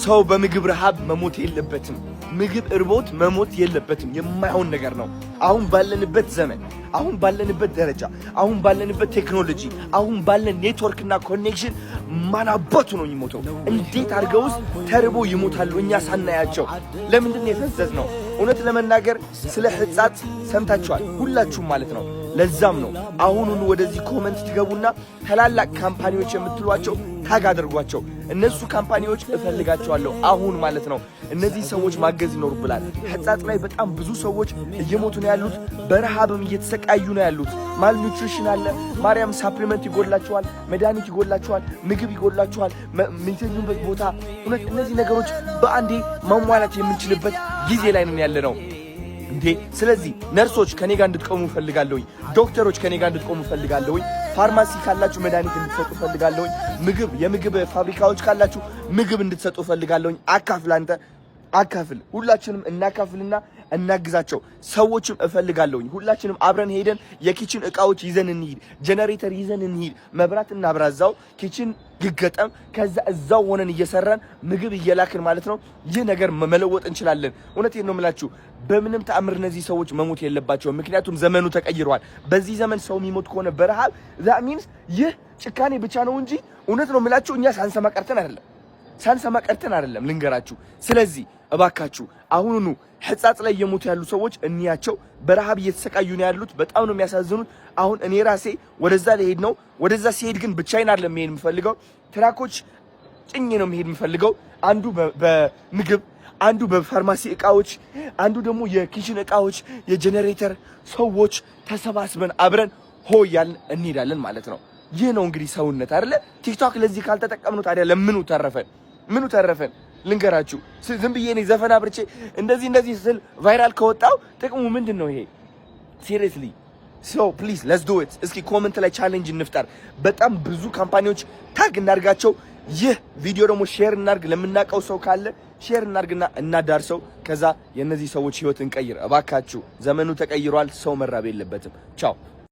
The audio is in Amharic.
ሰው በምግብ ረሃብ መሞት የለበትም። ምግብ እርቦት መሞት የለበትም። የማይሆን ነገር ነው። አሁን ባለንበት ዘመን፣ አሁን ባለንበት ደረጃ፣ አሁን ባለንበት ቴክኖሎጂ፣ አሁን ባለን ኔትወርክ እና connection ማን አባቱ ነው የሚሞተው? እንዴት አድርገውስ ተርቦ ይሞታሉ እኛ ሳናያቸው? ለምንድን ነው የፈዘዝነው? እውነት ለመናገር ስለ ሕጻጽ ሰምታችኋል ሁላችሁም ማለት ነው። ለዛም ነው አሁኑኑ ወደዚህ comment ትገቡና ታላላቅ company ዎች የምትሏቸው tag አድርጓቸው። እነሱ company ዎች እፈልጋቸዋለሁ አሁን ማለት ነው። እነዚህ ሰዎች ማገዝ ይኖርብናል። ሕጻጽ ላይ በጣም ብዙ ሰዎች እየሞቱ ነው ያሉት፣ በረሃብም እየተሰቃዩ ነው ያሉት። Malnutrition አለ። ማርያም supplement ይጎላቸዋል፣ መድኃኒት ይጎላቸዋል፣ ምግብ ይጎላቸዋል፣ የሚተኙበት ቦታ። እውነት እነዚህ ነገሮች በአንዴ ማሟላት የምንችልበት ጊዜ ላይ ነን ያለነው እንዴ። ስለዚህ ነርሶች ከኔ ጋር እንድትቆሙ እፈልጋለሁኝ። ዶክተሮች ከኔ ጋር እንድትቆሙ እፈልጋለሁኝ። ፋርማሲ ካላችሁ መድኃኒት እንድትሰጡ እፈልጋለሁኝ። ምግብ የምግብ ፋብሪካዎች ካላችሁ ምግብ እንድትሰጡ እፈልጋለሁኝ። አካፍል፣ አንተ አካፍል፣ ሁላችንም እናካፍልና እናግዛቸው። ሰዎችም እፈልጋለሁኝ። ሁላችንም አብረን ሄደን የ kitchen እቃዎች ይዘን እንሂድ፣ ጀነሬተር ይዘን እንሂድ፣ መብራት እናብራዛው፣ kitchen ይገጠም። ከዛ እዛው ሆነን እየሰራን ምግብ እየላክን ማለት ነው። ይህ ነገር መለወጥ እንችላለን። እውነቴን ነው የምላችሁ። በምንም ተአምር እነዚህ ሰዎች መሞት የለባቸውም። ምክንያቱም ዘመኑ ተቀይሯል። በዚህ ዘመን ሰው የሚሞት ከሆነ በረሃብ፣ that means ይህ ጭካኔ ብቻ ነው እንጂ እውነት ነው የምላችሁ እኛ ሳንሰማ ቀርተን አይደለም፣ ሳንሰማ ቀርተን አይደለም፣ ልንገራችሁ። ስለዚህ እባካችሁ አሁኑኑ ሕጻጽ ላይ እየሞቱ ያሉ ሰዎች እንያቸው። በረሃብ እየተሰቃዩ ነው ያሉት። በጣም ነው የሚያሳዝኑት። አሁን እኔ ራሴ ወደዛ ልሄድ ነው። ወደዛ ስሄድ ግን ብቻዬን አይደለም መሄድ የምፈልገው፣ truck ኦች ጭኜ ነው መሄድ የምፈልገው። አንዱ በምግብ፣ አንዱ በፋርማሲ እቃዎች፣ አንዱ ደግሞ የ kitchen እቃዎች፣ የጀኔሬተር፣ ሰዎች ተሰባስበን አብረን ሆ እያልን እንሄዳለን ማለት ነው። ይህ ነው እንግዲህ ሰውነት አይደለ? ቲክቶክ ለዚህ ካልተጠቀምነው ታዲያ ለምኑ ተረፈን? ምኑ ተረፈን? ልንገራችሁ፣ ዝም ብዬ እኔ ዘፈን አብርቼ እንደዚህ እንደዚህ ስል viral ከወጣው ጥቅሙ ምንድን ነው ይሄ? Seriously, so please, let's do it። እስኪ comment ላይ challenge እንፍጠር። በጣም ብዙ company ዎች tag እናርጋቸው። ይህ ቪዲዮ ደግሞ share እናርግ፣ ለምናውቀው ሰው ካለ share እናርግና እናዳርሰው። ከዛ የእነዚህ ሰዎች ህይወት እንቀይር እባካችሁ። ዘመኑ ተቀይሯል። ሰው መራብ የለበትም። ቻው።